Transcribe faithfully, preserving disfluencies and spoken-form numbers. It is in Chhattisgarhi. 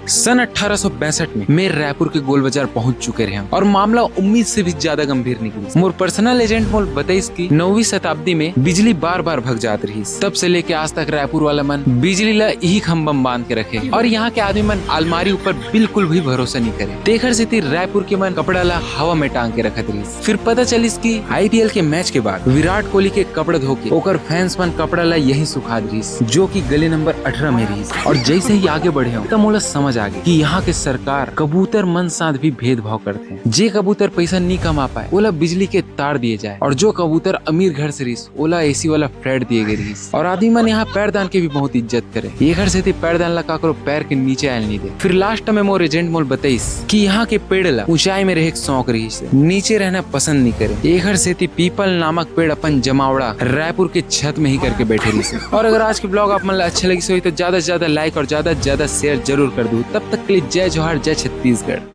सन अठारह सौ पैंसठ में मैं रायपुर के गोल बाजार पहुंच चुके रहे हंव और मामला उम्मीद से भी ज्यादा गंभीर निकलिस। मोर personal agent मोला बताइस कि नौवीं शताब्दी में बिजली बार बार भग जात रहिस। तब से लेके आज तक रायपुर वाला मन बिजली ला इही खंभा में बांध के रखे हे और यहाँ के आदमी मन अलमारी ऊपर बिल्कुल भी भरोसा नहीं करे। तेखर सेती रायपुर के मन कपड़ा ला हवा में टांग के रखत रहिस। फिर पता चलिस कि आईपीएल के मैच के बाद विराट कोहली के कपड़ा धो के ओकर फैंस मन कपड़ा ला यहीं सुखा दे रहिस, जो कि गली नंबर अठारह में रहिस। और जैसे ही आगे बढ़े हंव, त मोला समझ आ गे कि यहाँ के सरकार कबूतर मन साथ भी भेदभाव करथे। जे कबूतर पैसा नहीं कमा पाए, ओला बिजली के तार दिए जाए, और जो कबूतर अमीर घर से रहिस, ओला एसी वाला फ्लैट दिए गए रहिस। और आदमी मन यहाँ पैरदान के भी बहुत इज्जत करे। एखर सेती पैरदान ला काकरो पैर के नीचे आयल नहीं दे। फिर लास्ट में मोर एजेंट मोला बताइस कि यहाँ के पेड़ ला ऊंचाई में रहे के शौक रहिस हे, नीचे रहना पसंद नहीं करे। एखर सेती पीपल नामक पेड़ अपन जमावड़ा रायपुर के छत में ही करके बैठे रहिस हे। और अगर आज के ब्लॉग आप मन ला अच्छा लगिस होही तो ज्यादा से ज्यादा लाइक और ज्यादा से ज्यादा शेयर जरूर कर दू। तब तक के लिए जय जोहार, जय छत्तीसगढ़।